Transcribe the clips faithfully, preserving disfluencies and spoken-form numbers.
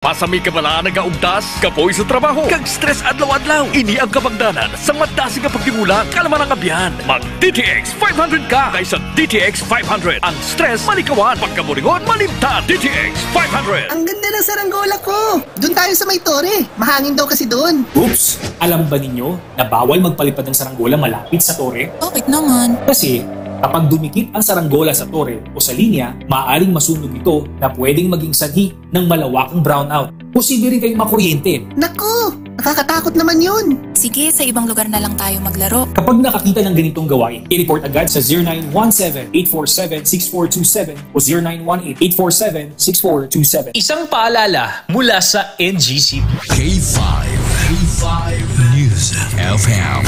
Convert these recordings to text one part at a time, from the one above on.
Asa may kabalaan nagaugtas, kapoy sa trabaho, kag stress adlaw-adlaw. Ini ang kabangdanan sa madasig nga pagtigulang, kalma ng abyan. Mag D T X five hundred ka kaysa D T X five hundred. Ang stress malikawan, pagkaburingon malimtan. D T X five hundred. Ang ganda ng saranggola ko! Doon tayo sa may tore. Mahangin daw kasi doon. Oops! Alam ba ninyo na bawal magpalipad ng saranggola malapit sa tore? Bakit naman? Kasi kapag dumikit ang saranggola sa tore o sa linya, maaaring masunog ito na pwedeng maging sanhi ng malawakang brownout. Posible rin kayong makuryente. Naku! Nakakatakot naman yun! Sige, sa ibang lugar na lang tayo maglaro. Kapag nakakita ng ganitong gawain, i-report agad sa zero nine one seven, eight four seven, six four two seven o zero nine one eight, eight four seven, six four two seven. Isang paalala mula sa N G C P. K five, K five News F M,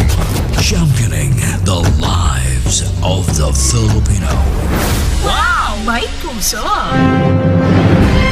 championing the lives of the Filipino. Wow! May puso!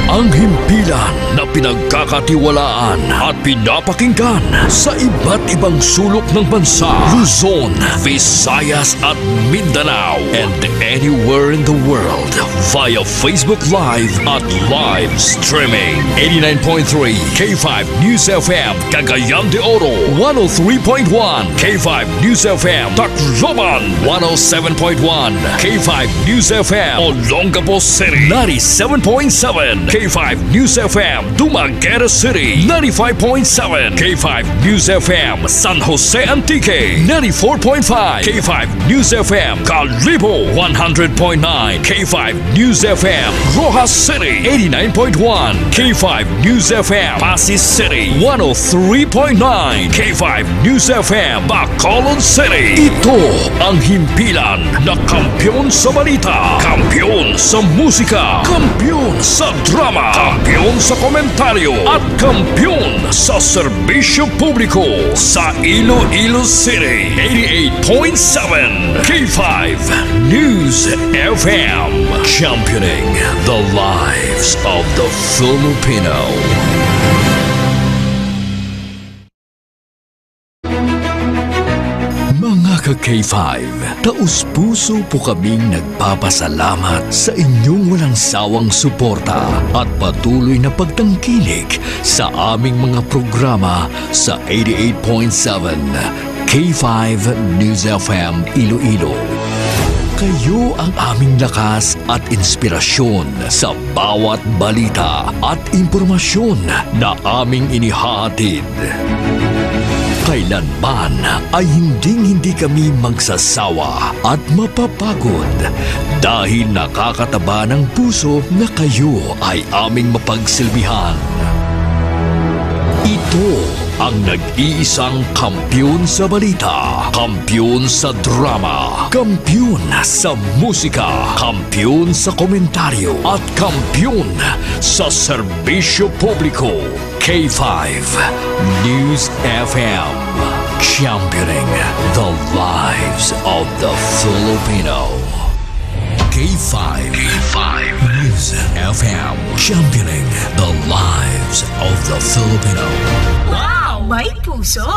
Ang himpilan na pinagkakatiwalaan at pinapakinggan sa iba't ibang sulok ng bansa, Luzon, Visayas at Mindanao, and anywhere in the world via Facebook Live at live streaming. Eighty-nine point three K five News F M, Cagayan de Oro, one oh three point one K five News F M, Tacloban, one oh seven point one K five News F M, Olongapo City, ninety-seven point seven K five News F M, Dumaguete City, ninety-five point seven K five News F M, San Jose Antique, ninety-four point five K five News F M, Kalibo, one hundred point nine K five News F M, Roxas City, eighty-nine point one K five News F M, Passi City, one oh three point nine K five News F M, Bacolod City. Ito ang himpilan na kampiyon sa balita, kampiyon sa musika, kampiyon sa drama, kampiyon sa komentaryo, at kampiyon sa serbisyo publiko sa Iloilo City. Eighty-eight point seven K five News F M, championing the lives of the Filipino. Mga ka K five, taus-puso po kaming nagpapasalamat sa inyong walang sawang suporta at patuloy na pagtangkilik sa aming mga programa sa eighty-eight point seven K five News F M Iloilo. Kayo ang aming lakas at inspirasyon sa bawat balita at impormasyon na aming inihahatid. Kailanman ay hinding-hindi kami magsasawa at mapapagod dahil nakakataba ng puso na kayo ay aming mapagsilbihan. Ito ang nag-iisang kampiyon sa balita, kampiyon sa drama, kampiyon sa musika, kampiyon sa komentaryo, at kampiyon sa serbisyo publiko. K five News F M, championing the lives of the Filipino. K five, K five News F M, championing the lives of the Filipino. Wow! May puso!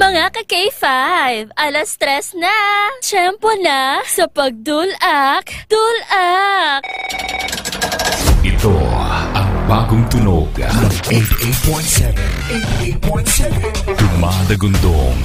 Mga ka K five, alas tres na! Tiyempo na sa pagdulak, dulak! Ito ang bagong tunog ng eighty-eight point seven. Eighty-eight point seven. Dumadagundong.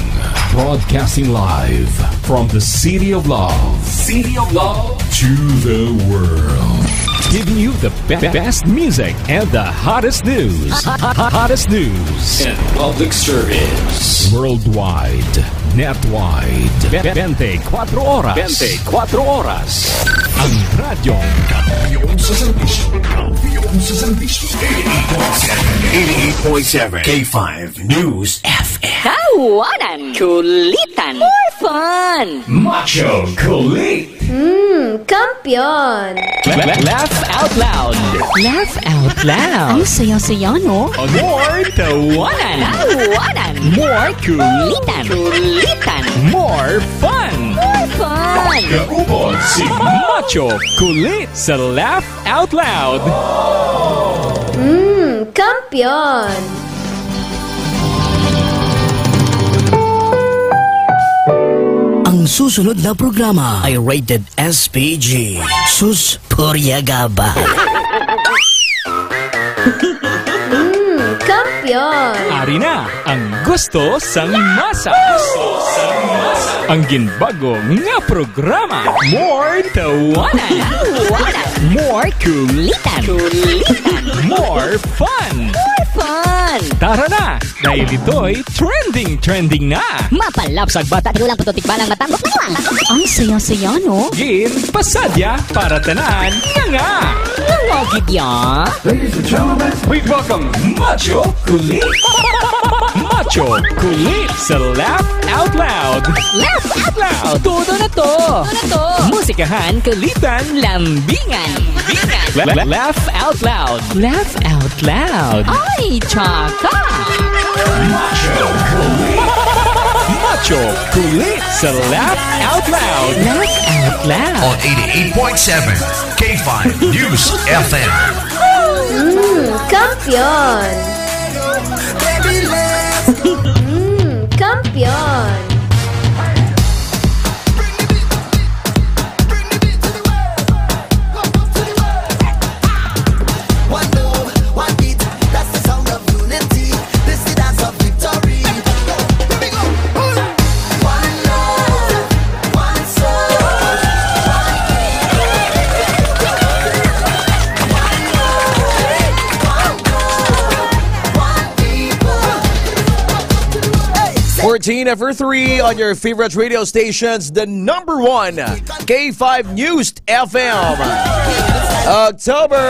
Broadcasting live from the City of Love. City of Love. To the world. Giving you the be- best music and the hottest news. Hottest news. And public service. Worldwide. Netwide. Be- twenty-four oras. Twenty-four oras. Ang radyong kampiyon sa serbisyo. Kampiyon sa serbisyo. Eighty-eight point seven. Eighty-eight point seven K five News F M. Tawanan. Kulitan. More fun. Macho Kulit. Mm, kampiyon. La- laugh out loud. Laugh out loud. Ang saya-saya, no? More tawanan. Tawanan. More kulitan. Kulitan. More fun. More fun. Kaupod si Macho Kulit sa Laugh Out Loud. Mm, kampiyon. Ang Susunod na programa ay rated S P G. Sus, purya gaba. Mm, kampiyon. Ari na ang gusto sang masa. Ang ginbago nga programa. More tawanan. More kulitan. More fun. More fun. Tara na! Dahil ito'y trending, trending na. Mapalapsag bata, tinulang puto, tikbalang matangkos na lang. Ang saya-saya, no? Gin, pasadya, para tanan, nga nga. Nga nga, gid ya. Ladies and gentlemen, please welcome Macho Kulit. Macho Kulit sa Laugh Out Loud. Laugh Out Loud. Todo na to. Todo na to. Musikahan, kulitan, lambingan. La- la- laugh Out Loud. Laugh Out Loud. Ay, tsaka. Macho Kulit. Macho Kulit sa Laugh Out Loud. Laugh Out Loud. On eighty-eight point seven K five News F M. Mm, kampiyon. Mm, kampiyon. Fourteen for three on your favorite radio stations, the number one K five News F M. October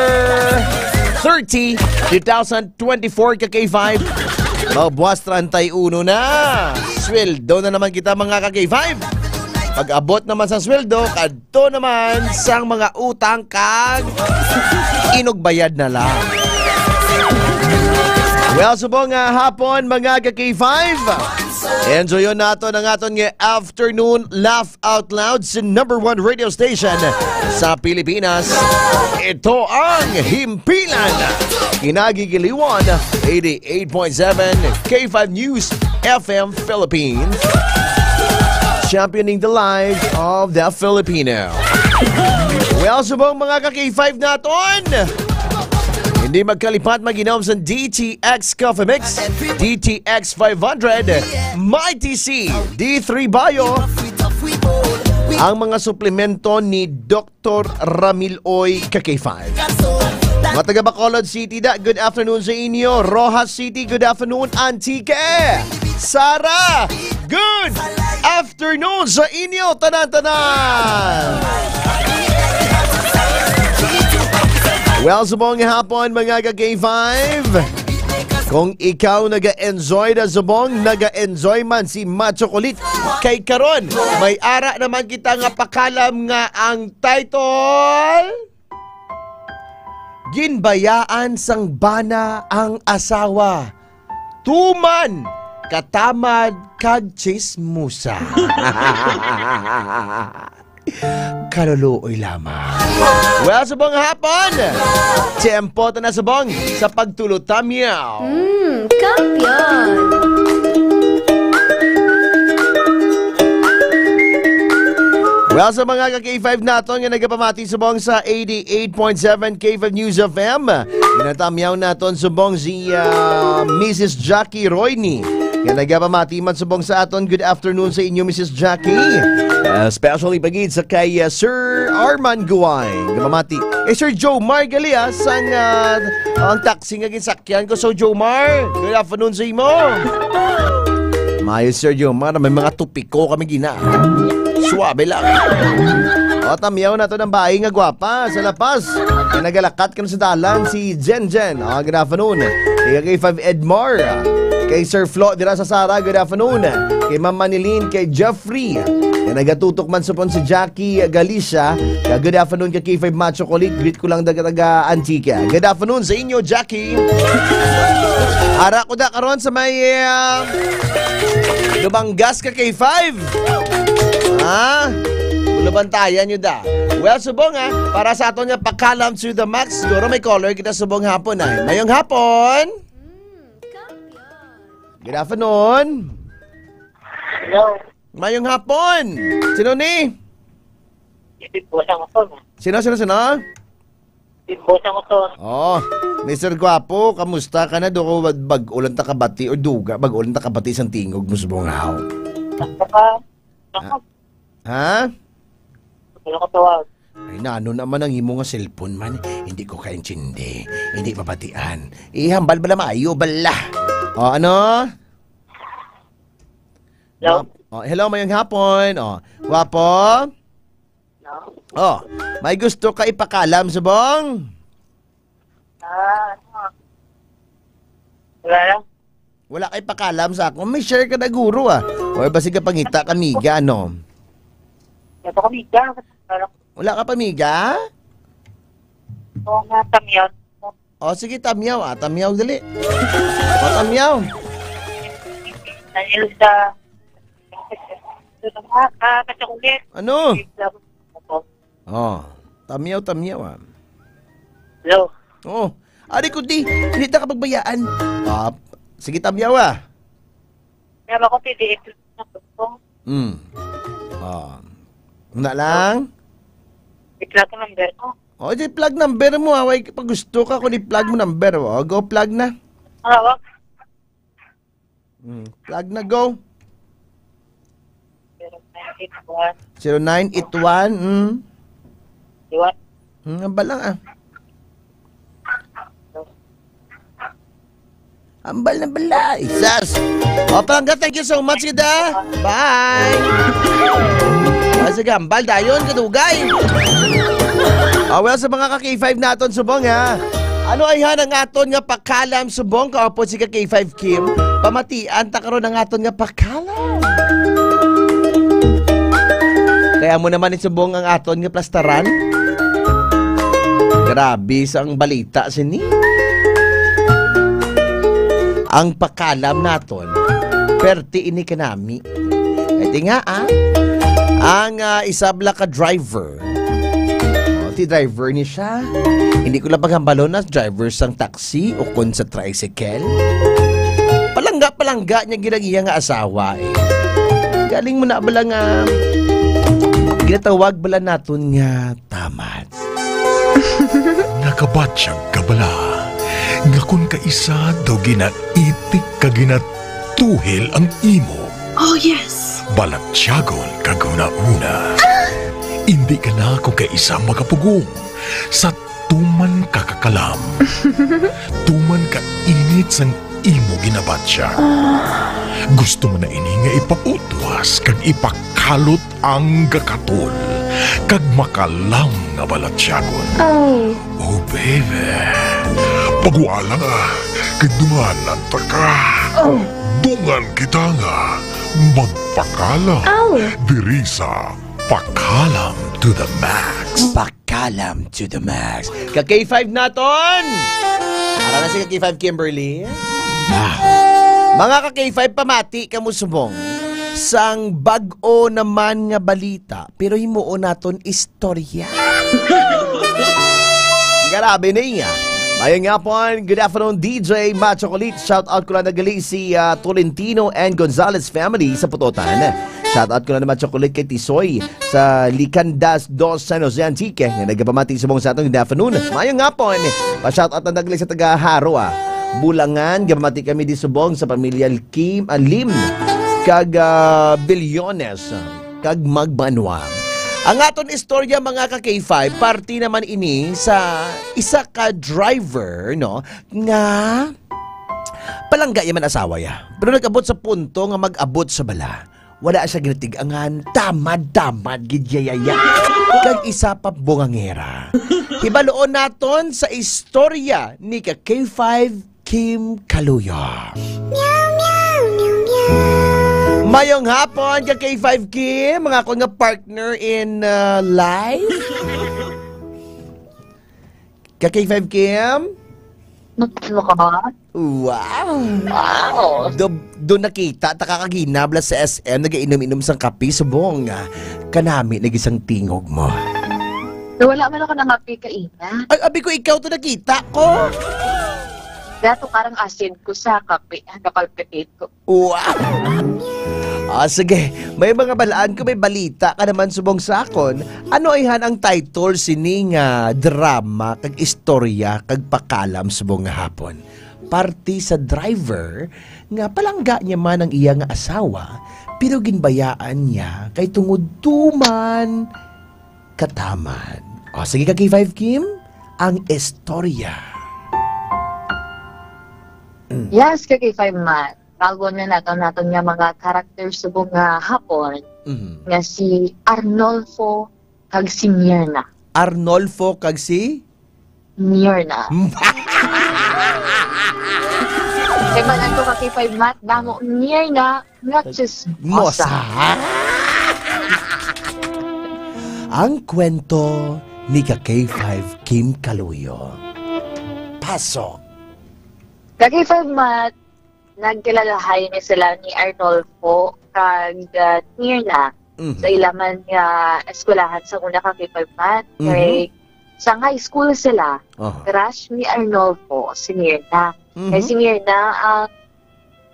thirty, two thousand twenty-four, ka K five. Mabuwas treinta y uno na. Sweldo na naman kita, mga ka K five. Pag-abot naman sa sweldo, kadto naman sang mga utang kag inugbayad na lang. Well, subong nga hapon, mga ka K five. Enjoyon nato ang aton nga afternoon laugh out loud sa number one radio station sa Pilipinas. Ito ang Himpilan. Kinagigiliwan, eighty-eight point seven K five News F M Philippines. Championing the lives of the Filipino. Well, subong mga ka K five naton. Hindi magkalipat, mag-inom sa D T X Coffee Mix, D T X five hundred, Mighty C, D three Bio, ang mga suplemento ni Doktor Ramil Oy, ka K five. Mga taga Bacolod City da, good afternoon sa inyo. Roxas City, good afternoon. Antique, Sara, good afternoon sa inyo, tanan-tanan. Well, subong nga hapon, mga ka K five. Kung ikaw naga-enjoy na subong, naga-enjoy man si Macho Kulit. Kay karon, may ara naman kita nga pakalam nga ang title, Ginbayaan sang Bana ang Asawa. Tuman, katamad kag chismosa. Kaluluoy lamang. Well, subong hapon. Tiyempo ta na subong sa pagtulot-tamyaw. Mm, kampiyon. Well, sa mga ka K five naton nga nagapamati subong sa eighty-eight point seven K five News F M, ginatamyaw naton subong si, ah, Missus Jackie Royni, nga nagapamati man subong sa aton. Good afternoon sa inyo, Missus Jackie. Ah, especially pa gid sa kay, ah, Sir Arman Guway, nga mamati. Eh, Sir Joe Margalia, sang, ah, ang taxi nga ginsakyan ko. So, Joe Mar, good afternoon sa imo. Mayo, Sir Joe Mar, may mga tupiko kami gina. Suabe lang. O, tamyaw naton ang bayi nga gwapa sa La Paz. Nga nagalakat kan sa dalan, si Jen Jen. Ah, good afternoon. Kay K five Edmar. Kay Sir Flo dira sa Sara, good afternoon. Kay Ma'am Manilyn, kay Jeffrey, nga nagatutok man subong si Jackie Galicia. Kay good afternoon kay K five Macho Kulit. Greet ko lang taga, taga Antique. Good afternoon sa inyo, Jackie. Ara ko da karon sa may, ah, Lumanggas ka, K five. Ha? Lubantayan nyo da. Well, subong, ha, para sa aton nga pakalam to the max, siguro may caller kita subong hapon, ay. Mayong hapon. Good afternoon. Hello. Mayong hapon. Sino ni? Steve Bosang ako. Sino, sino, sino? Steve Bosang ako. Oh, Mister Guapo, kamusta ka na? Do ko bag-, bag-o lang ta kabati o duga, bag-o lang ta kabati sang tingog mo subong haw. Basta ka. Ha? Ha? Wala ko tawag. Ay, nano naman ang imo nga cellphone man? Hindi ko kaintindi. Hindi mabatian. Ihambal bala maayo bala. O, ano? Hello? O, hello, mayong hapon. O, Guapo? Hello? O, may gusto ka ipakalam, subong? Ah, ano? Wala lang. Wala kay pakalam sa akon. May share ka na, guro, ah. Or basi ka pangita, kamiga, ano? Wala pa kamiga. Wala ka pamiga? Oo nga, tamyaw. O, sige, tamyaw, ah. Tamyaw, dali. O, tamyaw. Dahil sa... Ah, ah, kachocolate. Ano? Wait lang. O, tamyaw, tamyaw, ah. Hello? O, ari ko di, hindi ta ka pagbayaan. Ah, sige, tamyaw, ah. Kaya ako, P D F na po. Hmm. O. Una lang? I-plug number ko. O, di plug number mo, ah. Way, pag gusto ka, kung i-plug mo number mo. O, go plug na. Hawak. Hmm. Plug na, go. Zero nine eight one. Zero nine eight one, hmm. Iwan. Hmm, ang balang, ah. Ambal na bala, isas. O, palangga, thank you so much, gid, ah. Bye. Ah, sige, ambal dayon, kadugay. Ah, well, sa mga ka-K five naton subong, ha. Ano ay han ang aton nga pakalam subong? Kaupod si ka-K five Kim. Pamatian ta karon ang aton nga pakalam. Kaya mo naman isubong ang aton nga plastaran. Grabe sa ang balita sini. Ang pakalam naton, perti ini kanami. Iti nga, ah, ang, ah, isabla ka driver. O, ti driver ni siya. Hindi ko lang paghambalon na driver sang taxi o kon sa tricycle. Palangga, palangga niya gid ang iya nga asawa, eh. Galing mo na bala nga ginatawag bala naton nga tamad. Nakabatyag ka bala nga kon kaisa daw ginaitik kag ginatuhil ang imo? Oh, yes. Balatyagon kag hunahuna. Indi ka na kon kaisa makapugong sa tuman ka kakalam, tuman ka init sang imo ginabatya. Gusto mo na ini nga ipaputwas kag ipakalot ang gakatol kag makalam nga balatyagon. Oh. Oh, baby. Pagwala nga, kay dunganan ta ka. Oh. Dungan kita nga magpakalam. Oh. Diri sa Pakalam to the Max. Pakalam to the Max. Ka K five naton! Ara na si ka K five Kimberly. Ah. Mga ka K five, pamati kamo subong sang bag-o naman nga balita, pero himuon naton istorya. Grabe niya. Mayong hapon, good afternoon, D J Machocolate. Shout out ko lang nagali si, ah, Tolentino and Gonzalez family sa Putotan. Shout out ko lang naman, Chocolate, kay Tisoy sa Licandas dos, San Jose, Antique, nga nagapamati subong sa aton good afternoon. Mayong hapon. Pa-shout out na nagali sa taga Jaro, ah. Bulangan, gapamati kami di subong sa pamilya Kim, ah, Lim, kag, ah, Billones, kag Magbanwa. Ang aton istorya, mga ka K five, parte naman ini sa isa ka driver, no, nga palangga ya man asawa ya. Pero nag-abot sa punto nga mag-abot sa bala. Wala siya ginatig-angan, tamad-tamad gid ya, ya, ya. Kag isa pa bungangera. Hibaluon naton sa istorya ni ka K five Kim Kaluya. Meow, meow, meow, meow. Mayong hapon ka K five Kim, mga akon nga partner in, uh, life. Ka K five Kim? Ano ka? Wow! Wow! Do, do nakita ta ka kagina bala sa S M, nagainom-inom sang kape, subong, ah, kanami lagi sang tingog mo. So, wala man ako nangape kaina. Ay, abi ko, ikaw to nakita ko. Dato karang asin ko sa kape, ah, napalpitate ko. Wow! Ah, sige. May mga balaan ko, may balita ka naman subong sa akon. Ano ayhan ang title sini nga drama kag istorya kag pakalam subong nga hapon? Parte sa driver nga palangga niya man ang iya nga asawa, pero ginbayaan niya kay tungod tuman kataman. O, sige ka, K five Kim, ang istorya. Yes, ka K five Matt. Bago na nato naton nga mga characters subong nga hapon, Mhm. nga si Arnolfo kag si Mirna. Arnolfo kag si? Mirna. Kay man ang ka K five Matt, damo Mirna nga chismosa. Mosa. Ang kwento ni ka K five Kim Kaluyo. Pasok. Ka K five Matt, nagkilalahay ni sila ni Arnolfo kag uh, Mirna Mhm. sa ila man nga eskwelahan sa una ka K five Matt. Mhm. Kay sa high school sila, Aha. crush ni Arnolfo si Mirna. Kay Mhm. si Mirna ang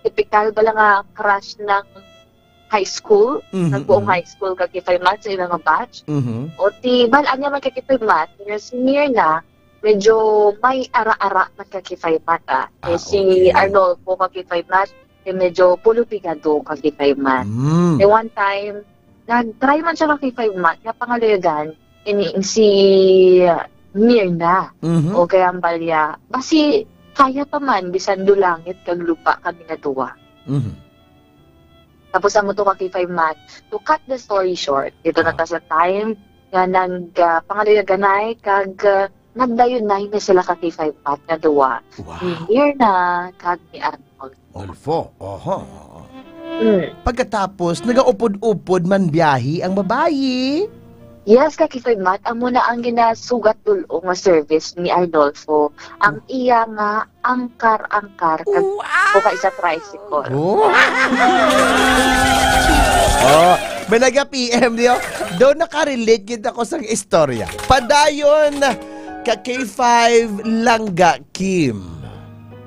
typical bala nga crush ng high school, Mhm, nagbuong mhm. high school kag K five Matt sa ilang batch. Mhm. O ti, bal-an niya man ka K five Matt, nga si Mirna, medyo may ara-ara man ka K five Matt, ah. Ah, Eh, si okay. Arnolfo ka K five Matt, eh, medyo pulupigado ka K five Matt. Mm. Eh, one time, nag-try man siya ka K five Matt, nga pangaluyagan, ini si Mirna. Mhm. O kaya ang balya, basi kaya pa man, bisan do langit kag lupa kami nga duwa. Mhm. Tapos amo to ka K five Matt. To cut the story short, dito na Ah. ta sa time nga nag, ah, pangaluyaganay kag, ah, nagdayunay na sila ka K five Matt nga duwa. Wow. Ni Mirna kag ni Arnold. Olfo, oho. Mm. Pagkatapos, nagaupod-upod man biyahe ang babayi. Yes, ka K five Matt, amo na ang ginasugat dul-ong nga service ni Arnolfo. Ang iya nga angkar-angkar kag Wow! o kay sa tricycle. Oh. Oh, may naga-P M niyo. Daw nakarelate gid ako sa istorya. Padayon ka K five Langga Kim.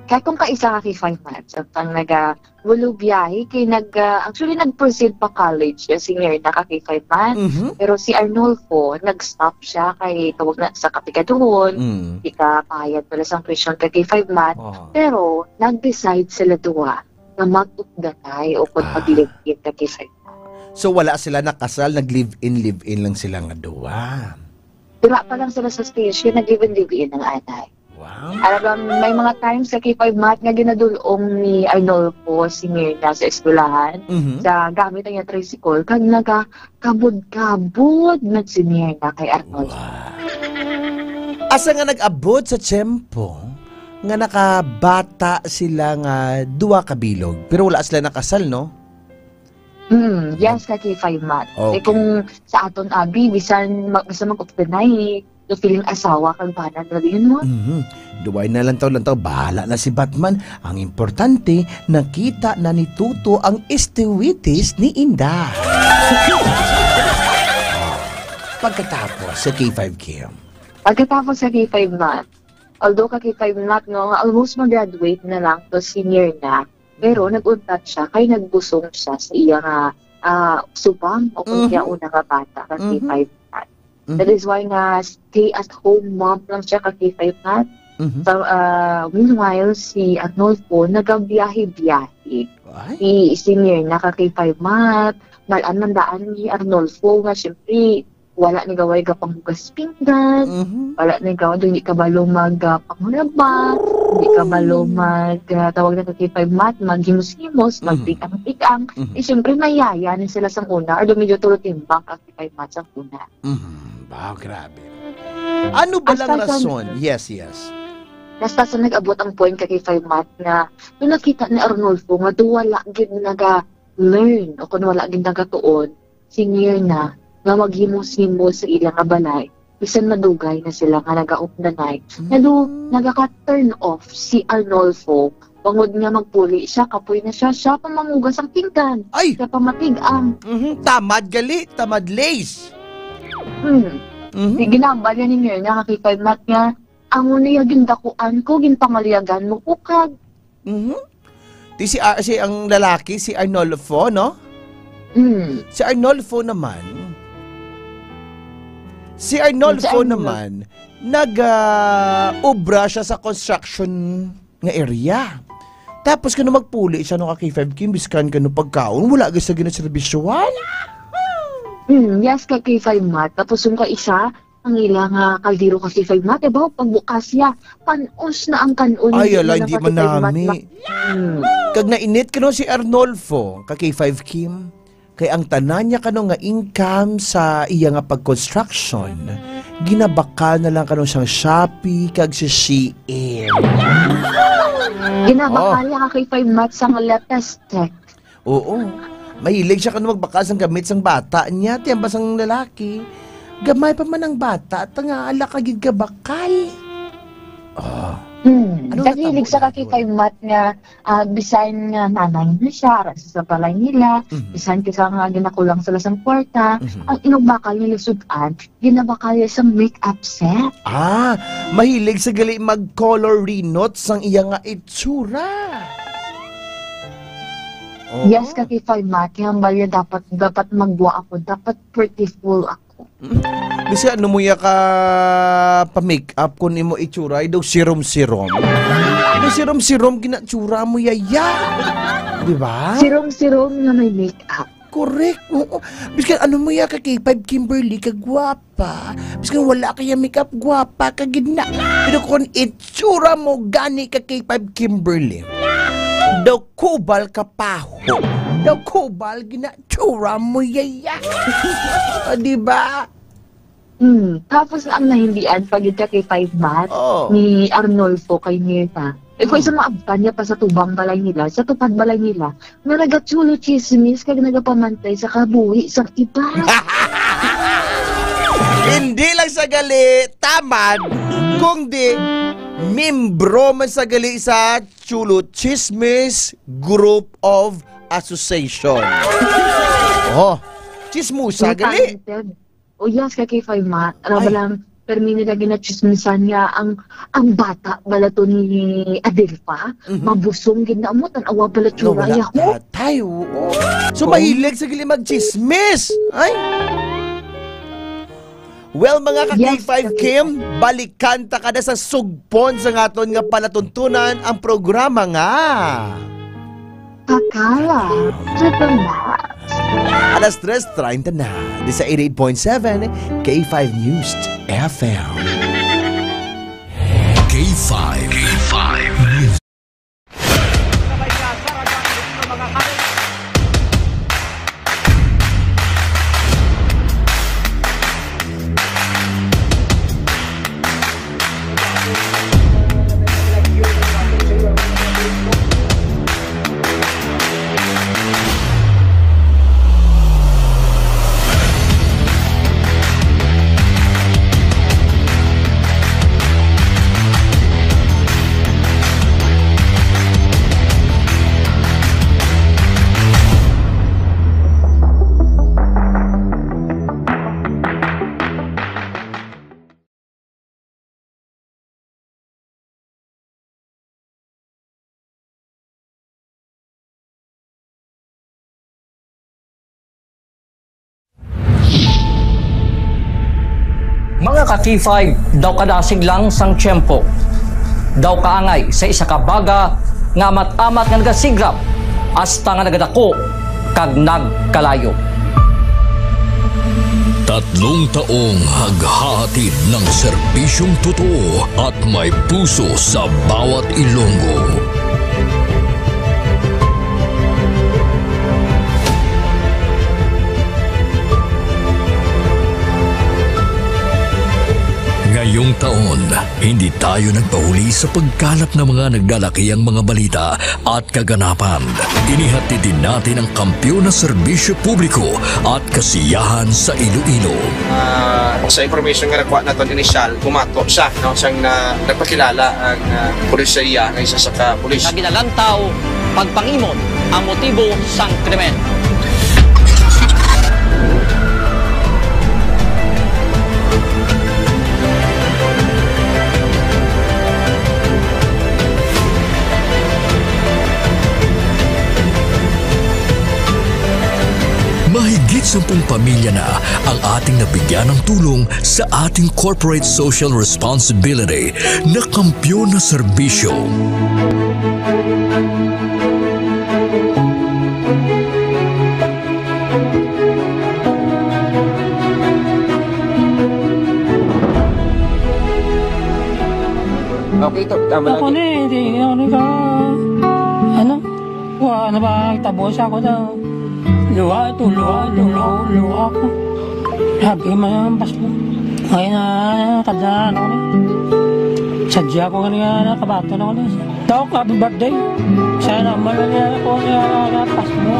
Kay kung kaisa ka K five Matt, sa pang naga-, walo biyahe, kay nag-, ah, actually, nag-proceed pa college, eh, senior na ka K five Matt. Mhm. Pero si Arnolfo, nag-stop siya kay tawag na sa kapigaduhon, Mm. di ka payag pala sang presyon ka K five Matt. Oh. Pero, nag-decide sila duha na mag-updanay o kung Ah. mag-live-in ka K five Matt. So, wala sila nakasal, nag-live-in, live-in lang sila nga duha. Dira pa lang sila sa station, nag-live-in, live-in ang anay. Wow. Alam mo, may mga times sa K five Matt nga ginadulong ni Arnolfo si Mirna sa eskwelahan, Mhm. sa gamit ang iyang tricycle, kag nagakabod-kabod man si Mirna kay Arnolfo. Wow. Asa nga nag-abot sa tiyempo nga nakabata sila nga duha ka bilog, pero wala sila nakasal, no? Hmm, yes, ka K five Matt. Okay. Eh, kung sa aton abi, bisan ma-, bisan mag-updanay, no, feeling asawa kag bana na rin, no? Mhm. Duway na lantaw-lantaw, bahala na si Batman. Ang importante, nakita na ni Tuto ang istiwitis ni Inday. Pagkatapos sa K five Kim. Pagkatapos sa K five Matt, although ka K five Matt, no, nga almost mag-graduate na lang to, senior na, pero nag-untat siya kay nagbusong siya sa iya nga, ah, subang o kung Mhm. siya una nga bata nga si Mhm. Five Matt. Mhm. That is why nga stay at home mom lang siya ka K five Matt. Mhm. So, ah, meanwhile, si Arnolfo nagabiyahe-biyahe. Ay. Si, si Mirna ka K five Matt, malan man daan ni Arnolfo nga siyempre wala ni gaway gapanghugas pinggan, Mhm. wala ni gaway, hindi kabalo mag, ah, pangulaba, hindi kabalo mag, ah, tawag na ka K five Matt, maghimos-himos, Mhm. magtigang-tigang. Mhm. Eh, siyempre, mayaya ni sila sang una, although medyo tulo timbang ka K five Matt sang una. Mhm. Wow, grabe. Ano ba lang Hasta sa rason? Yes, yes. Hasta sa nag-abot ang point ka K five Matt nga, nung nakita ni Arnolfo nga do wala gid naga-learn o kung wala gid nagatuon, senior na, nga maghimos-himos sa ila nga balay, bisan madugay na sila nga nagaupdanay. Mm. Lalo, nagaka-turn off si Arnolfo, bangod nga magpuli siya, kapoy na siya, siya pa manghugas ang pinggan. Ay! Siya pa matig-ang. Mhm, tamad gali, tamad lace. Hmm. Mhm. Di ginambal niya ni Mirna, ka K five Matt nga, ang una yung gindakuan ko, ginpangaliagan mo ko, kag Mhm. Ti si Ar-, si ang lalaki, si Arnolfo, no? Mm. Si Arnolfo naman, si Arnolfo Si Arnol- naman, nag, ah, obra siya sa construction nga area. Tapos kano magpuli siya no ka K five Kim, biskan kano pagkaon, wala gyud sa ginaserbisyuhan. Mm, yes, ka K five Mat. Tapos yung ka isa, ang ila nga kaldero ka K five Mat, diba? Pagbukas siya, panos na ang kanon. Ay, ala, hindi man nami. Mm. Kag nainit kano si Arnolfo, ka K five Kim. Kay ang tanan niya kano nga income sa iya nga pag-construction, ginabakal na lang kano sang Shopee kag sa Shein. Ginabakal Oh. niya ka K five Mat sang latest tech. Oo. Mahilig siya kano magbakal sang gamit sang bata niya, tiyamba sang lalaki. Gamay pa man ang bata, ta nga ala ka gid ka bakal. Ah. Hmm. Ano na Nahilig tabo sa na yun? Kakikay Mat nga, ah, bisan nga nanay na siya, ara sa balay nila, Mhm. bisan kisa nga ginakulang sila sang kwarta, Mhm. ang inugbakal nila sud-an, ginabakal niya sa make-up set. Ah, mahilig sa gali mag-color rinot sang iya nga itsura. Oo. Yes, Kakikay Mat, kaya ang balya dapat, dapat magwa ako, dapat prettiful ako. Bisan ano mo ya ka pa-makeup kung imo itsura, ay daw sirom-sirom. Daw sirom-sirom, ginatsura mo ya, ya. Di ba? Sirom-sirom nga may makeup. Correct. Oo. Biskan ano mo ya ka K five Kimberly, ka gwapa. Biskan wala kaya makeup, gwapa ka gid na. Pero kung itsura mo gani ka K five Kimberly, daw kubal ka paho. Daw kubal gina Tsura mo, yaya. O, di ba? Hmm, tapos ang nahindian pa gid ka kay Five Mat Oh. ni Arnolfo kay Mirna. Eh, kung Hmm. isa maabtan niya pa sa tubang balay nila, sa tupad balay nila, nga nagachulo chismis kag nagapamantay sa kabuhi sang iba. Hindi lang sa gali, tamad, kung di, membro man sa gali sa Chulo Chismis Group of Association. Oh, chismosa May gali. Talented. Oh, yes, ka K five Mat. Raba Ay. lang, permi nila ginachismisan nga ang, ang bata bala to ni Adelfa, Mhm. mabusong gid na mo, tan-awa bala No, tsura, wala. Yahoo! Tatay, oo. So, Oh. mahilig sa gili magchismis. Ay! Well, mga ka Yes, K five sir. Kim, balikan ta kada sa sugpon sa ngaton nga palatuntunan ang programa nga Kakala, Triple Max. Alas tres treinta na, di sa eighty-eight point seven K five News F M. K five. K five. Mga ka-K five, daw kadasig lang sang tiyempo. Daw kaangay sa isa ka baga nga amat-amat nga nagasigrap hasta nga nagadako kag nagkalayo. Tatlong taong naghahatid ng serbisyong totoo at may puso sa bawat Ilonggo. Ngayong taon, hindi tayo nagpahuli sa pagkalap ng mga naglalakihang mga balita at kaganapan. Inihatid din natin ang kampiyon na serbisyo publiko at kasiyahan sa Iloilo. Ah, sa information nga nakuha naton inisyal, bumato siya, no, siyang na, nagpakilala ang, ah, pulis sa iya nga isa sa ka pulis. Nga ginalantaw, pagpangimot ang motibo sang krimen. Sampung pamilya na ang ating nabigyan ng tulong sa ating corporate social responsibility na Kampiyon na Serbisyo. Okay, to, tama Ako lang. Ni, di, ano ka, ano? Wa na ba, tabo sa ako daw. Luha ito, luha ito, luha, luha ako. Sabi man ang Pasko. Ngayon na, kada ano ni. Sadya ko nga nga nakabato na ako ni. Dok, happy birthday. Sana man na ako nga nakapas mo.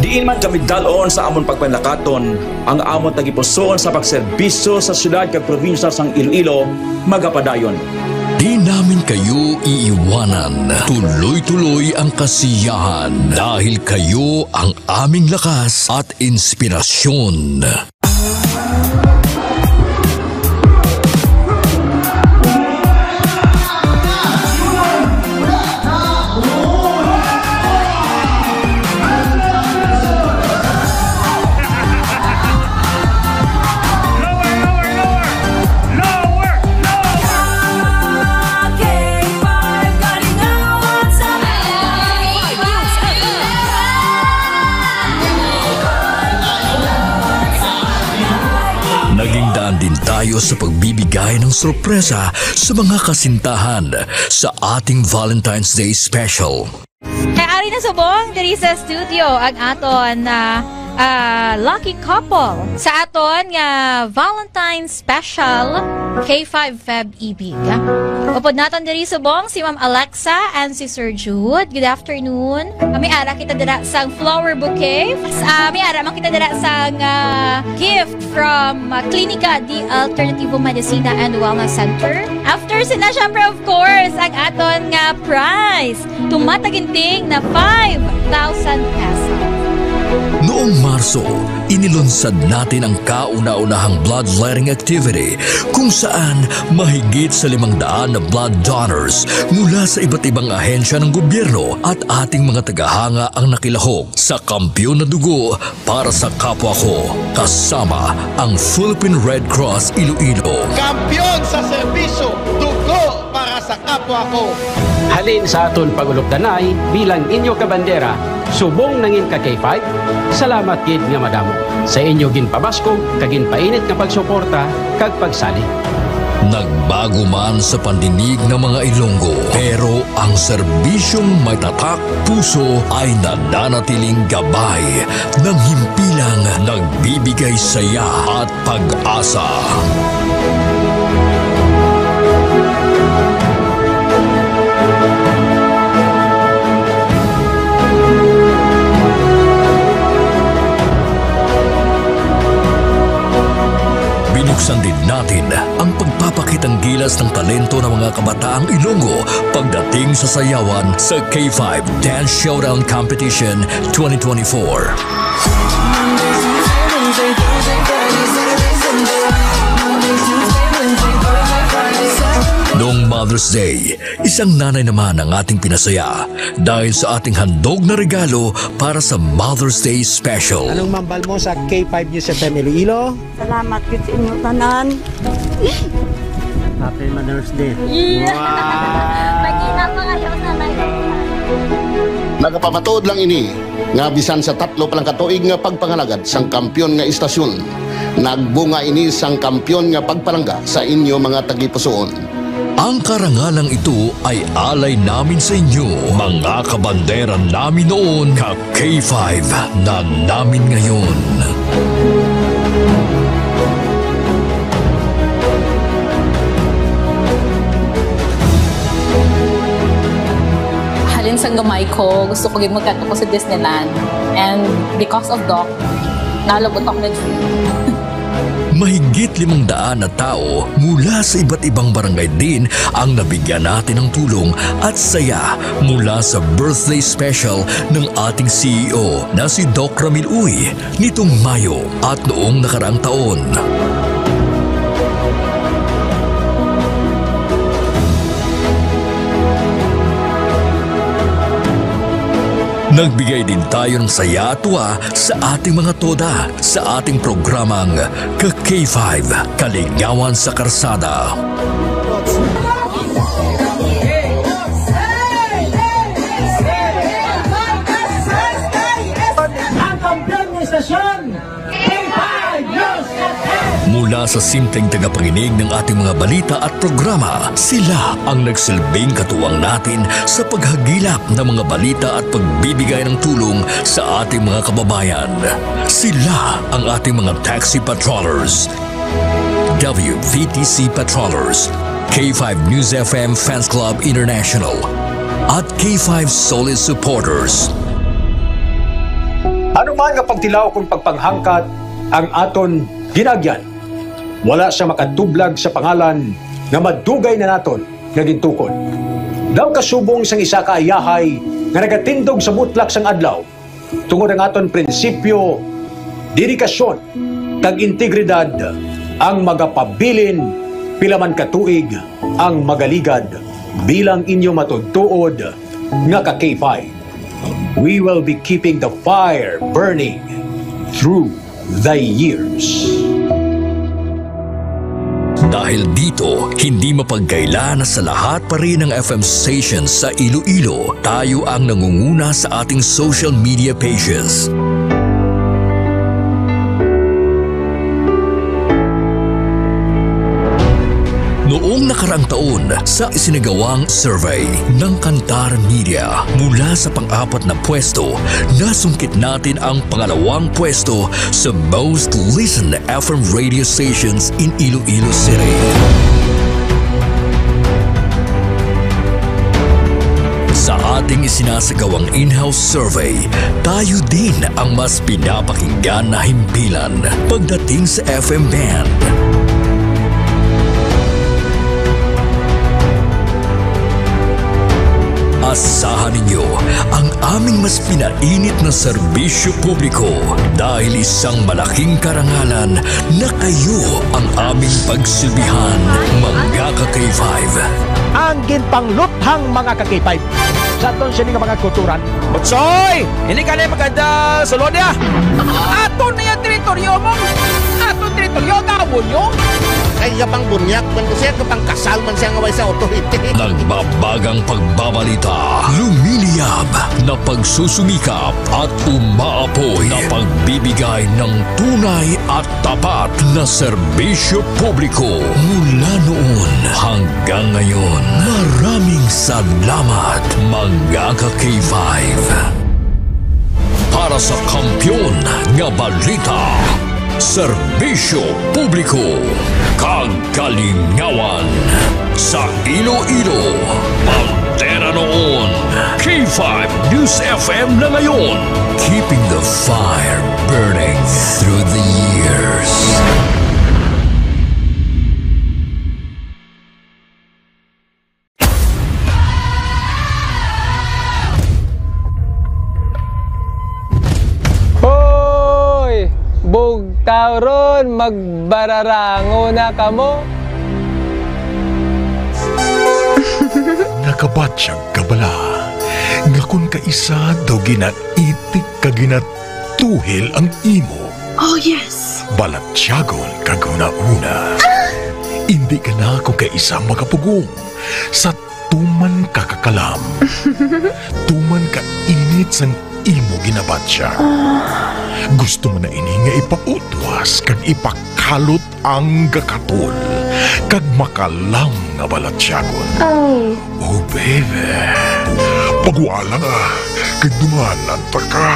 Diin man kami dalon sa amon pagpanlakaton, ang amon tagipusoon sa pagserbisyo sa siyudad kag probinsya sang Iloilo magapadayon. Di namin kayo iiwanan. Tuloy-tuloy ang kasiyahan dahil kayo ang aming lakas at inspirasyon. Naging daan din tayo sa pagbibigay ng sorpresa sa mga kasintahan sa ating Valentine's Day special. Kay ari na subong diri sa studio ang aton, ah, ah, lucky couple sa aton nga Valentine's Special K five Feb Ibig. Upod naton diri subong si Ma'am Alexa and si Sir Jude. Good afternoon. May ara kita dira sang flower bouquet. Ah, may ara man kita dira sang, ah, gift from, ah, Klinika de Alternativo Medicina and Wellness Center. After sina, syempre, of course, ang aton nga prize. Tumataginting na five thousand pesos. Noong Marso, inilunsad natin ang kauna-unahang bloodletting activity kung saan mahigit sa limang daan na blood donors mula sa iba't ibang ahensya ng gobyerno at ating mga tagahanga ang nakilahok sa Kampiyon na Dugo para sa Kapwa Ko, kasama ang Philippine Red Cross Iloilo. Kampiyon sa serbisyo, dugo para sa kapwa ko. Halin sa aton pag-ulupdanay bilang inyo kabandera, subong nangin ka K five, salamat gid nga madamo sa inyo ginpabaskog kag ginpainit nga pagsuporta kag pagsalig. Nagbago man sa pandinig ng mga Ilonggo, pero ang serbisyong may tatak puso ay nananatiling gabay ng himpilang nagbibigay saya at pag-asa. Binuksan din natin ang pagpapakitang gilas ng talento ng mga kabataang Ilonggo pagdating sa sayawan sa K five Dance Showdown Competition twenty twenty-four. Noong Mother's Day, isang nanay naman ang ating pinasaya dahil sa ating handog na regalo para sa Mother's Day Special. Anong mambal mo sa K five News F M Iloilo? Salamat gid sa inyo tanan. Happy Mother's Day. Yeah. Wow! Magina pa kayo, nanay. Nagapamatuod lang ini nga bisan sa tatlo pa lang ka tuig nga pagpangalagad sang kampiyon nga istasyon, nagbunga ini sang kampiyon nga pagpalangga sa inyo mga tagipusoon. Ang karangalang ito ay alay namin sa inyo, mga kabandera namin noon, ka K five na namin ngayon. Halin sang gamay ko, gusto ko gid magkadto ko sa Disneyland. And because of Doc, nalabot ako na dream. Mahigit limang daan na tao mula sa iba't ibang barangay din ang nabigyan natin ng tulong at saya mula sa birthday special ng ating C E O na si Doc Ramil Uy nitong Mayo at noong nakaraang taon. Nagbigay din tayo ng saya at tuwa sa ating mga toda sa ating programang Ka K five, Kalingawan sa Karsada. Ang kampiyon ng istasyon, K five News F M. Mula sa simpleng tagapakinig ng ating mga balita at programa, sila ang nagsilbing katuwang natin sa paghagilap ng mga balita at pagbibigay ng tulong sa ating mga kababayan. Sila ang ating mga taxi patrollers, W V T C patrollers, K five News F M Fans Club International, at K five Solid Supporters. Ano man nga pagtilaw kung pagpanghangkat ang aton ginagyan, wala siya makatublag sa pangalan nga madugay na naton nga gintukod. Daw kasubong sang isa ka ayahay nga nagatindog sa mutlak sang adlaw, tungod ang aton prinsipyo, dedikasyon, kag integridad ang magapabilin pila man ka tuig ang magaligad bilang inyo matuod-tuod nga ka K five. We will be keeping the fire burning through the years. Dahil dito, hindi mapagkaila na sa lahat pa rin ng F M stations sa Iloilo, tayo ang nangunguna sa ating social media pages. Noong nakaraang taon, sa isinagawang survey ng Kantar Media, mula sa pang-apat na pwesto, nasungkit natin ang pangalawang pwesto sa most listened F M radio stations in Iloilo City. Sa ating isinasagawang in-house survey, tayo din ang mas pinapakinggan na himpilan pagdating sa F M band. Asahan ninyo ang aming mas pinainit na serbisyo publiko, dahil isang malaking karangalan na kayo ang aming pagsilbihan, mga ka K five. Ang ginpangluthang, mga ka K five, sa aton sini nga mga kulturan. Utsoy! Hindi ka na maganda sulod niya. Aton na yung teritoryo mo. Aton teritoryo, gawon nyo. Ay, iya pang bunyak man ko siya, kapang kasal man siya nga way sa authority. Nagbabagang pagbabalita, lumiliyab na pagsusumikap at umaapoy na pagbibigay ng tunay at tapat na serbisyo publiko mula noon hanggang ngayon. Maraming salamat, mga ka K five. Para sa kampiyon nga balita, serbisyo publiko, kag kalingawan sa Iloilo, bandera noon, K five News F M na ngayon. Keeping the fire burning through the years. Hoy! Bugtaw ron, magbararango na kamo. Nakabatyag ka bala nga kon kaisa daw ginaitik kag ginatuhil ang imo? Oh, yes. Balatyagon kag hunahuna. Indi ka na kon kaisa magapugong sa tuman ka kakalam, tuman ka init sang imo ginabatyag. Gusto mo na ini nga ipautwas kag ipakalot ang gakatol kag makalam nga balatyagon. Oh. Oh, baby. Pagwala nga, kay dunganan ta ka.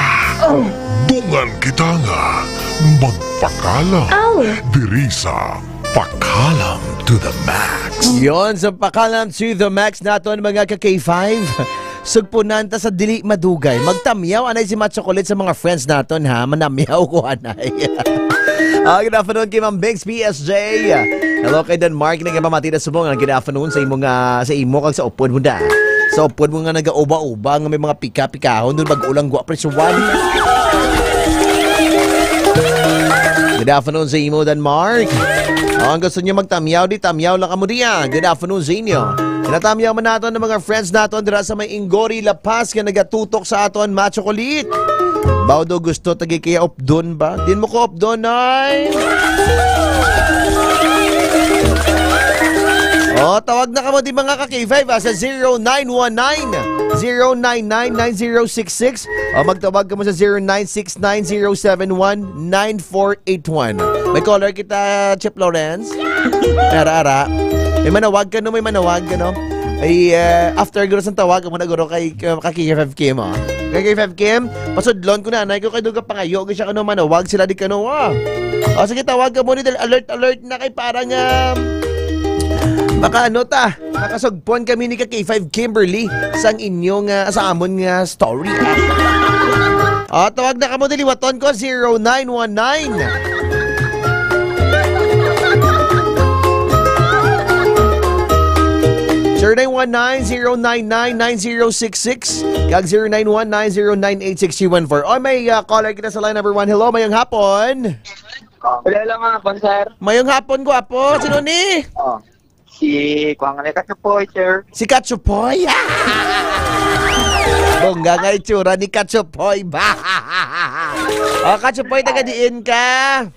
Oh. Dungan kita nga magpakalam. Oh. Diri sa Pakalam to the Max. Yon, sa Pakalam to the Max naton, mga ka K five. Sugpunan ta sa dili madugay. Magtamyaw anay si Macho Kulit sa mga friends naton, ha. Manamyaw ko anay. Ah, good afternoon kay Ma'am Biggs P S J. Hello kay Denmark, nagpamati na subong. Good afternoon sa imo nga, sa imo kag sa upod mo da. Sa upod mo nga nagauba-uba nga may mga pika-pikahon, dun bag-o lang gwa presyuhan. Good afternoon sa imo, Denmark. Oh, ang gusto niyo magtamyaw, di tamyaw lang kamo diya. Good afternoon sa inyo. Natamyaw man naton ang mga friends naton dira sa may Inggori, La Paz nga nagatutok sa aton, Macho Kulit. Baw daw gusto tagi kaya updon ba? Din mo ko updon, ay. Oh, tawag na kamo di mga ka K five, ah, sa zero nine one nine, zero nine nine, nine zero six six, o magtawag kamo sa zero nine six nine zero seven one nine four eight one. May caller kita, Chef Lawrence. May ara-ara. May manawag ka, no? May manawag ka, no? Ay, eh, after guro sa tawag, amo na guro kay, kay K five Kim, oh. Kay K five Kim, pasudlon ko na, anay ko kay duga pangayo, kay siya kano manawag sila di kano, oh. O, sige, tawag ka muna, dahil alert, alert na kay parang, ah, maka ano ta, makasugpon kami ni ka K five Kimberly sang inyong, ah, sa amon nga story. Ah, tawag na kamo, diliwaton ko, zero nine one nine. Zero nine one nine, zero nine nine, nine zero six six, kag zero nine one nine, zero nine eight six three one four. O, may, ah, caller kita sa line number one. Hello, mayong hapon. Hello, lang nga, sir. Mayong hapon, gwapo. Sino ni? Oh. Si Kuang Alex Kachupoy, sir. Si Kachupoy? Bongga nga itsura ni Kachupoy ba? O, Kachupoy, taga diin ka?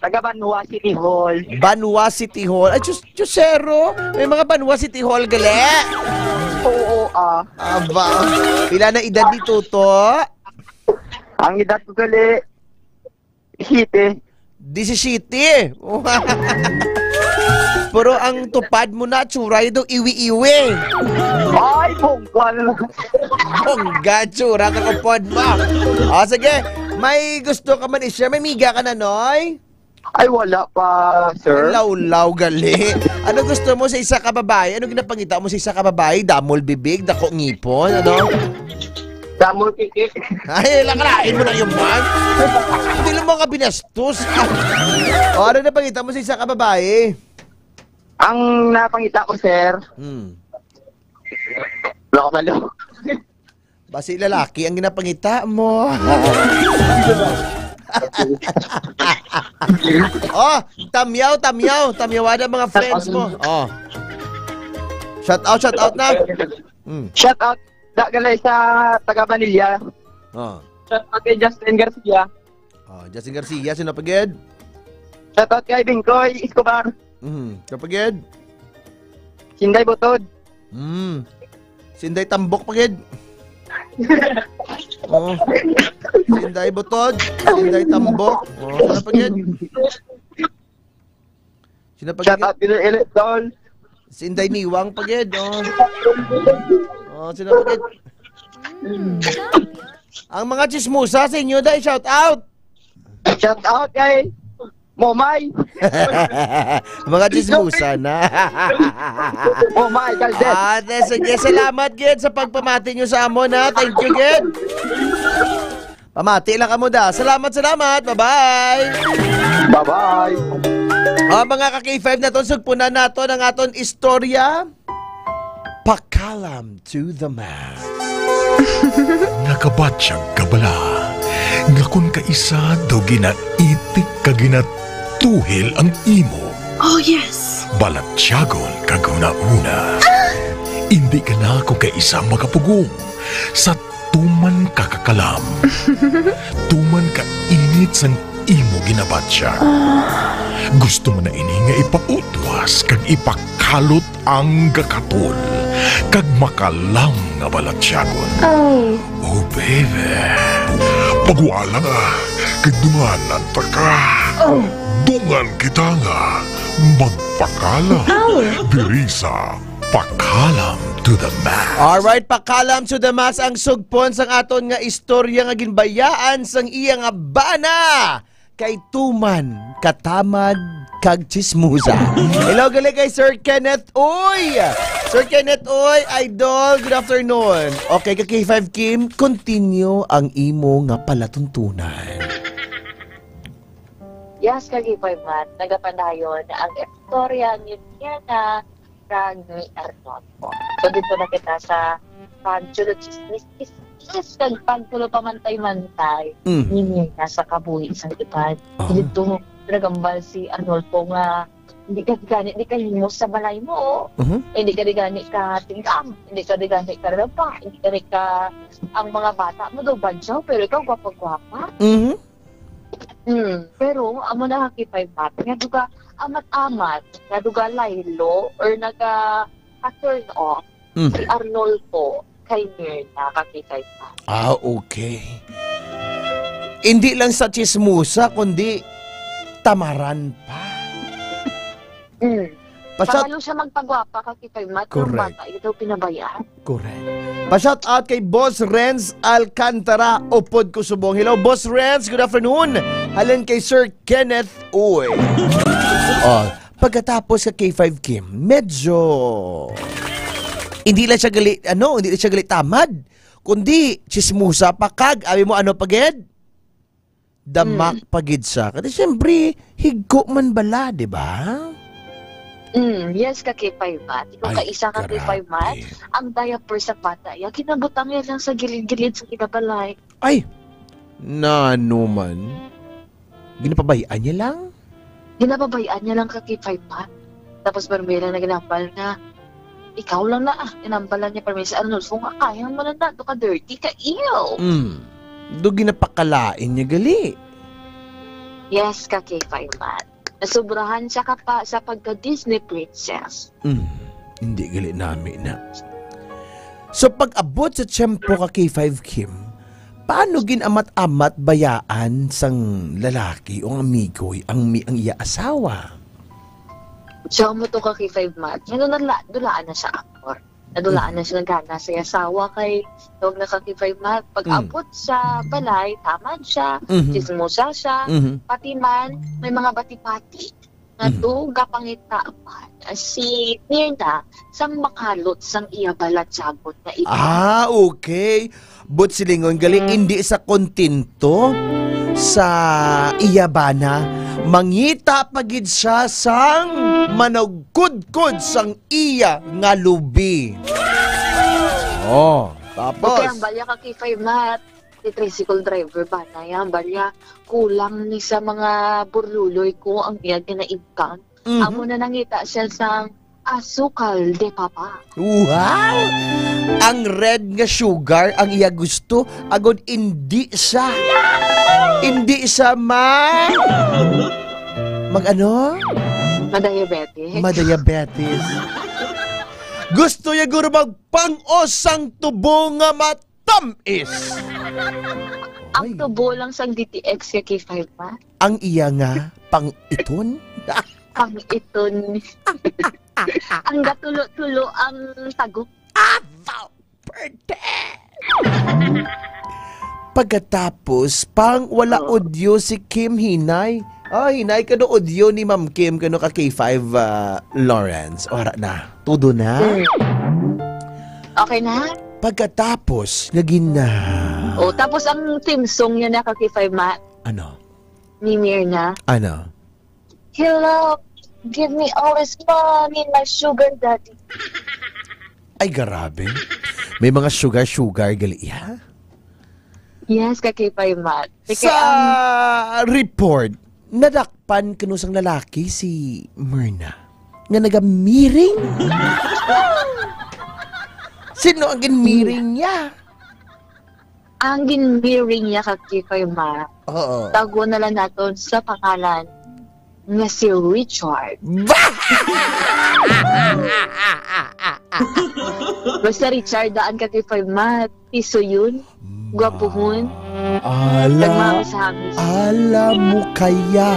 Taga Banwa City Hall. Banwa City Hall. Ay, Diyos, Diyosero. May mga Banwa City Hall, gali. Oo, ah. Aba. Pila na edad ni Tuto? Ang edad ko gali, siyete. Disisiyete. Pero ang tupad mo na, tsuray daw, iwi-iwi. Ay, bongga na. Bongga, tsura ka, kupod mo. O, sige. May gusto ka man i-share? May miga ka na, Noy? Ay, wala pa, sir. Lawlaw gali. Ano gusto mo sa isa ka babae? Ano ginapangita mo sa isa ka babae? Damol bibig, dako ngipon, ano? Damol kiki. Ay, lakalain mo na yung man. Hindi lang mo ka binastos. O, ano na pangita mo sa isa ka babae? Ang napangita ko, sir. Hmm. Wala ko malo. Basi lalaki ang ginapangita mo. Oh, tamyaw, tamyaw. Tamyaw ada mga friends mo. Oh. Shout out, shout out na. Mm. Shout out da galay sa taga Manila. Oh. Shout out kay Justin Garcia. Oh, Justin Garcia, sino pa gid? Shout out kay Bingkoy Escobar. Mm, sino pa gid? Sinday Butod. Mm. Sinday Tambok pa gid. Oh. Sinday Butod, Sinday Tambok. Oh, sino pa gid? Sino pa gid? Shout out kay Elitol. Sinday Niwang pa gid. Oh. Oh, sino pa gid? Ang mga chismosa sa inyo, dai, shout out. Shout out kay Momay. Mga chismosa na. Momay, Calden. Ah, de, sige, salamat gid sa pagpamati nyo sa amon, ha. Thank you gid. Pamati lang kamo da. Salamat, salamat. Bye-bye. Bye-bye. O, mga ka K five, naton, sugpunan naton ang aton istorya. Pakalam to the max. Nakabatyag ka bala nga kon kaisa daw ginaitik ka ginatuhil ang imo? Oh, yes. Balatyagon kag hunahuna. Indi ka na kon kaisa makapugong sa tuman ka kakalam, tuman ka init sang imo ginabatyag. Gusto mo na ini nga ipautwas kag ipakalot ang gakatol kag makalam nga balatyagon. Oh. Oh, baby. Pagwala nga, kay dunganan ta ka. Oh. Dungan kita nga magpakalam. Oh. Diri sa Pakalam to the Max. Alright, Pakalam to the Max ang sugpon sang aton nga istorya nga ginbayaan sang iya nga bana kay tuman, katamad, kag chismosa. Hello, gali kay Sir Kenneth Uy! Sir Kenneth Uy, idol, good afternoon. Okay, ka K five Kim, continue ang imo nga palatuntunan. Yes, ka K five man, nagapadayon ang istorya niya na kag ni Arnolfo. So, dito na kita sa pagtulo chismis, chismis, kag pagtulo pamantay-mantay. Mm. Nini na sa kabuhi sang iban. Ah. Dito, nagambal si Arnolfo nga Hindi ka gani, di ka himos sa balay mo. Mhm. Hindi ka di gani ka tingkam, hindi ka di gani ka rapa, hindi ka di ka, ang mga bata mo daw badyaw, pero ikaw gwapa-gwapa. Mhm. Hmm, pero amo na ka K five Matt, nga duga amat-amat, nga duga laylo, or naga-turn off Mm. si Arnolfo kay Mirna, ka K five Matt. Ah, okay. Hindi lang sa chismosa, kundi tamaran pa. Mm. Pasat- Kabalo siya magpagwapa, ka K five Matt, pero Correct. bata, ito pinabayaan. Correct. Pa-shout out kay Boss Renz Alcantara, upod ko subong. Hello, Boss Renz. Good afternoon. Halin kay Sir Kenneth Uy. Oh, pagkatapos ka K five Kim, medyo hindi lang siya gali, ano, hindi lang siya gali tamad, kundi chismosa pa kag, abi mo ano pa gid? Damak Mm. pa gid siya. Kasi siyempre, higko man bala, di ba? Mm, yes, ka K five Matt. Ikaw Ay, ka isa ka K five Matt, grabe. Ang diaper sa bata, ya, kinabutang yan lang sa gilid-gilid sa kinabalay. Ay, nano man? Ginapabayaan niya lang? Ginapabayaan niya lang ka K five Matt. Tapos, Marmela na ginambal nga, ikaw lang na, ah. Ginambalan niya, Marmela, si Arnulfo nga, kaya mo na na, do ka dirty ka, ew. Mm. Do ginapakalain niya gali. Yes, ka K five Matt. Nasubrahan siya ka pa sa pagka-Disney princess. Mm. Hindi gali nami na. So, pag-abot sa tiyempo ka K five Kim, paano gin-amat-amat bayaan sang lalaki o ang amigoy ang mi-, ang iya asawa? So, amo to ka K five Matt. Ngano nala-, dulaan na siya, amor. Nadulaan Mhm. na siya, nagana sa iya asawa kay tawag na ka K five Matt. Pag Mm. abot sa balay, tamad siya, Mhm. chismosa siya, Mhm. pati man, may mga bati-bati nga Mhm. do gapangita man si Mirna sang makalot sang iya balatyagon nga iba. Ah, okay. But silingon gali, Mm. hindi sa kontento sa iya bana, mangita pa gid siya sang manugkudkod sang iya nga lubi. Oh, tapos? Okay, ang balya ka K five Matt, si tricycle driver ba na yan? Balya, kulang ni sa mga burluloy ko ang iya gina-income. Mhm. Amo na nangita siya sang asukal de papa. Wow! Ang red nga sugar ang iya gusto, agod indi siya, indi siya ma-, mag-ano? Madiabetes. Madiabetes. Gusto niya, guro, magpang-os sang tubo nga mat-, tamis. Ang Ay. Tubo lang sang D T X kay K five Matt. Ang iya nga pang-iton? Pang-iton. Ang gatulo-tulo ang tago. Abaw! Pwede! Pagkatapos, pang wala Oo. Audio si Kim Hinay. Ah, hinay, kano audio ni Ma'am Kim, kano ka K five, ah, Lawrence? Wala na. Todo na? Mm. Okay na? Pagkatapos, nga gina- Oh, tapos ang theme song niya na ka K five Matt. Ano? Ni Mirna. Ano? Hello, give me all this money, my sugar daddy. Ay, grabe. May mga sugar-sugar gali, ya? Yes, ka K five Matt. Sige, sa ang report, nadakpan kuno sang lalaki si Myrna nga nagamiring. Sino ang ginmiring niya? Ang ginmiring niya ka K five Matt. Oo. Tago na lang naton sa pangalan nga si Richard. Ba? Basta Richard, daan ka K five Matt. Piso yun. Gwapuhon. Ala, nagmamis-hamis. Alam mo kaya,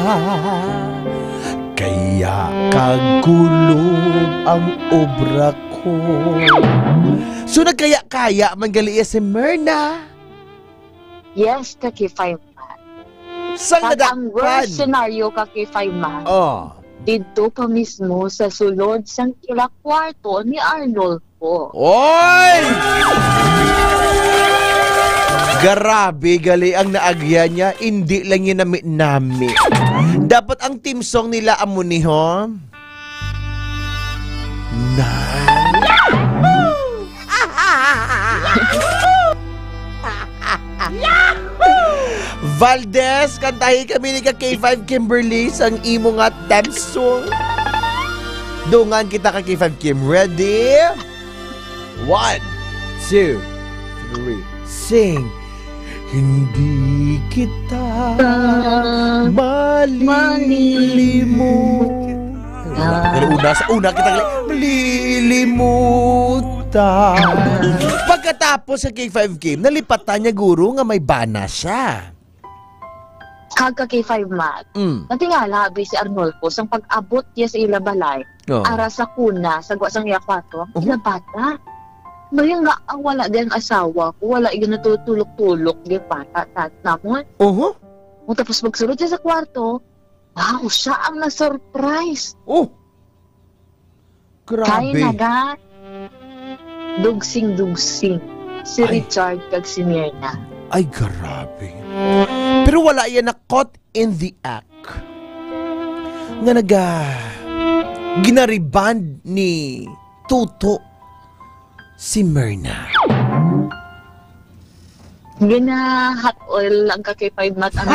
kaya kagulo ang obra ko. So, nagkaya-kaya man gali iya si Myrna. Yes, ka K five Matt. Sang nadakpan. Kag ang worst scenario ka K five Matt. Oh. Didto pa mismo sa sulod sang ila kwarto ni Arnulfo. Oy! Grabe gali ang naagyan niya, indi lang yun nami-nami. Dapat ang theme song nila amo ni, ho? Na. Valdez, kantahi kami ni ka K five Kimberly sang imo nga theme song. Dungan kita ka K five Kim. Ready? One, two, three. Sing. Hindi kita malilimut. Pero una, sa una kita gali-, malilimutan. Pagkatapos sa K five Kim, nalipatan niya guro nga may bana siya. Kag ka K five Math. Mm. Natingala abi si Arnolfo sang pag-abot niya sa ila balay, Oh. ara sa kuna, sa gwa sang iya kwarto, ang Uh-huh. ila bata. Bayan nga, ang wala di ang asawa ko, wala yun natutulok-tulok di ang bata, ta-, namon. Uh-huh. Kung tapos magsulod siya sa kwarto, wow, siya ang na-surprise. Oh! Kay Grabe. naga dugsing-dugsing si Ay. Richard kag si Mirna. Ay, grabe. Pero wala yan na caught in the act. Nga naga ginariband ni Tuto si Mirna. Gina-hot oil lang ka kay five months ang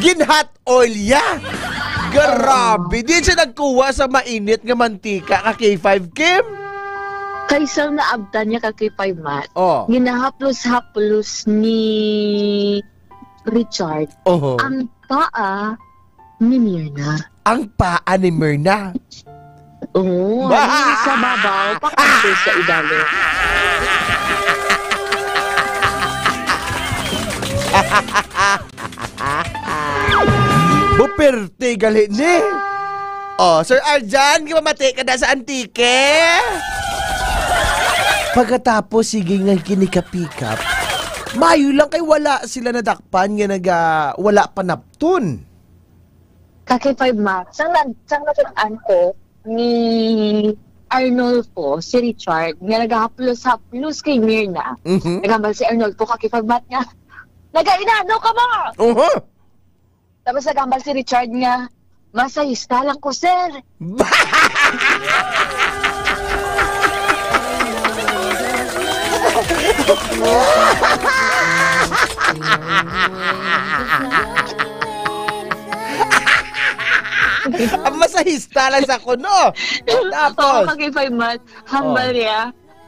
Gin-hot oil ya? Grabe, di siya nagkuha sa mainit nga mantika ka K five Kim? Kaysa naabtan niya ka kay five months, Oh. ginahaplos-haplos ni Richard Oho. ang paa ni Mirna. Ang paa ni Mirna? Oo, Ba? Ano sa babaw, pakanto sa ilalim. Buperte gali ni. Oh, Sir Arjan, gimamati ka na sa Antique? Pagkatapos, sige nga kinikapikap. Mayo lang kay wala sila nadakpan nga naga, wala panapton. Kaki five months. Sang nag-, sang nakit-an ko ni Arnolfo, si Richard, nga nagahaplos-haplos kay Mirna. Mhm. Nagambal si Arnolfo, kaki five months nga, "Nagainano ka ba?" Oho. Tapos nagambal si Richard nga, "Masahista lang ko, sir." Ang masahista lang sa kuno. Tapos? Oo, kaki five months. Hambal Oh. niya.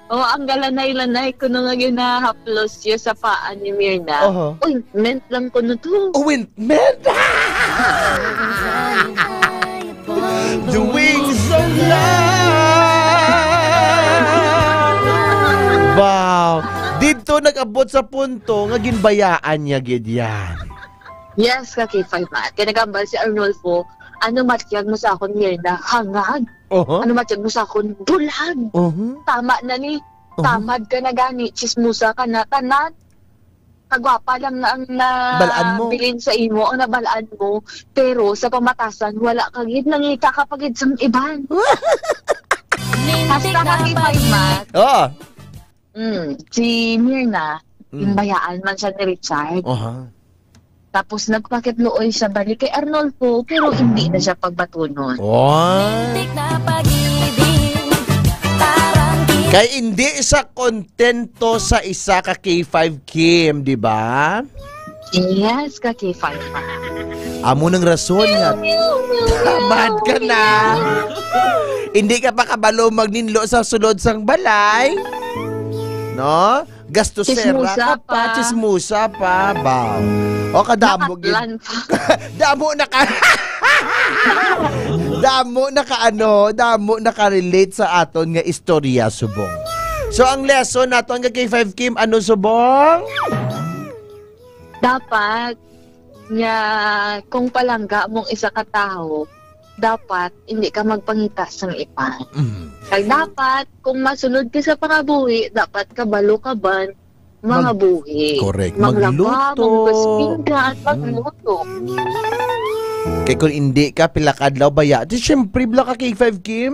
Oh, ang galanay-lanay kuno nga ginahaplos siya sa paa ni Mirna. Oho. Ointment lang kuno to. Ointment? Doing so love. Wow. Dito nag-abot sa punto nga ginbayaan niya gid yan. Yes, ka K five man. Kaya nagambal si Arnolfo, "Ano matyag mo sa akon, Mirna? Hangag. Oho. Ano matyag mo sa akon? Bulag. Oho. Tama na ni. Oho. Tamad ka na gani. Chismosa ka na. Tanan. Kagwapa lang na ang Balaan mo. nabilin sa imo, ang nabalaan mo. Pero sa pamatasan, wala ka gid. Nangita ka pa gid sa iban." Hasta ka, K five man. Oo. Mm, si Mirna, Mm. ginbayaan man siya ni Richard. Aha. Tapos nagpakitluoy siya balik kay Arnolfo, pero hindi na siya pagbatunon. Oy. Lintik na pag-ibig, parang di- Kay hindi siya kontento sa isa ka K five Kim, di ba? Yes, ka K five pa. Amo nang rason nga Meow, meow, meow, tamad ka na. meow. Hindi ka pa kabalo magninlo sa sulod sang balay. No? Gastosera Chismosa ka pa, pa. chismosa pa, ba? O, kadamo gid. Nakatlan pa. Damo na ka, damo na ka, ano, damo na ka relate sa aton nga istorya, subong. So, ang lesson naton nga K five Kim, ano, subong? Dapat nga kung palangga mong isa ka tawo, dapat hindi ka magpangita sang iban. Mm. Kag dapat, kung masulod ka sa pangabuhi, dapat kabalo ka ban Mag-, mangabuhi. Correct. Manglaba, Magluto. maghugas pinggan, Mm. magluto. Kay kung hindi ka, pila ka adlaw baya? Di syempre, bala ka K five, Kim?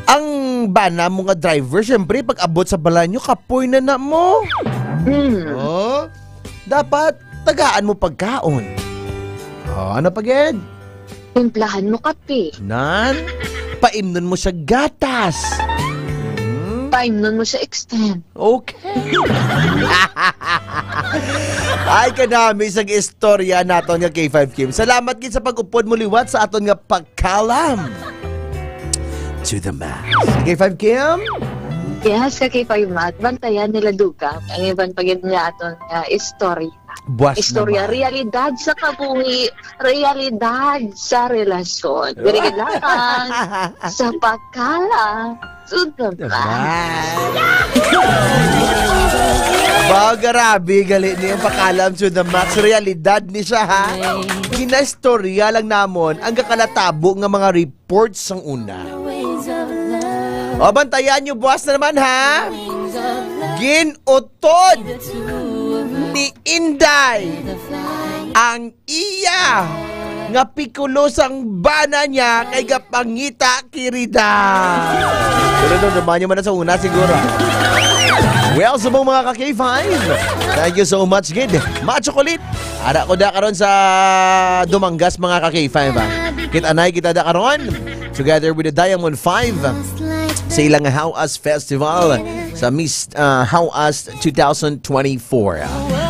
Ang bana mo nga driver, syempre, pag abot sa balay nyo, kapoy na na mo. Mm. Oh? Dapat, tagaan mo pagkaon. Oh, ano pa, gid? Timplahan mo kape. Nan, paimnon mo siya gatas. Hmm? time nun mo siya extend. Okay. Ay, kanami sa istorya naton nga K five Kim. Salamat gid sa pag-upod mo liwat sa aton nga pagkalam. To the max. K five Kim? Yes, ka K five Matt. Bantayan nila dugang. Ang iban pa gid nga aton nga istorya. Buwas Istorya, naman. Realidad sa kabuhi, realidad sa relasyon. Very good lang sa pagkalam. To the max. Diba? Wow, grabe, gali niya yung pakalam to the max. Realidad ni siya, ha? Ginaistorya lang namon ang gakalatabo nga mga reports sang una. O, bantayan nyo, buwas na naman, ha? Ginutod ni Inday ang iya nga pikulo sang bana niya kay gapangita kirida. Pero nung duman nyo man na sa una siguro. Well, subong mga ka-K five, thank you so much, gid. Macho Kulit, ara ko da karon sa Dumangas, mga ka-K five, ha. Kita anay kita da karon together with the Diamond Five sa ilang How Us Festival sa Miss uh, How Us two thousand twenty-four.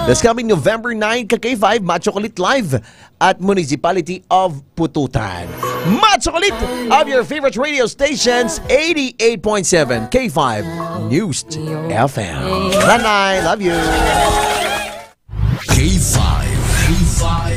This coming November nine, ka K five, Macho Kulit Live at Municipality of Pututan. Macho Kulit of your favorite radio stations, eighty-eight point seven K five News F M. Nanay, love you. K five. K five.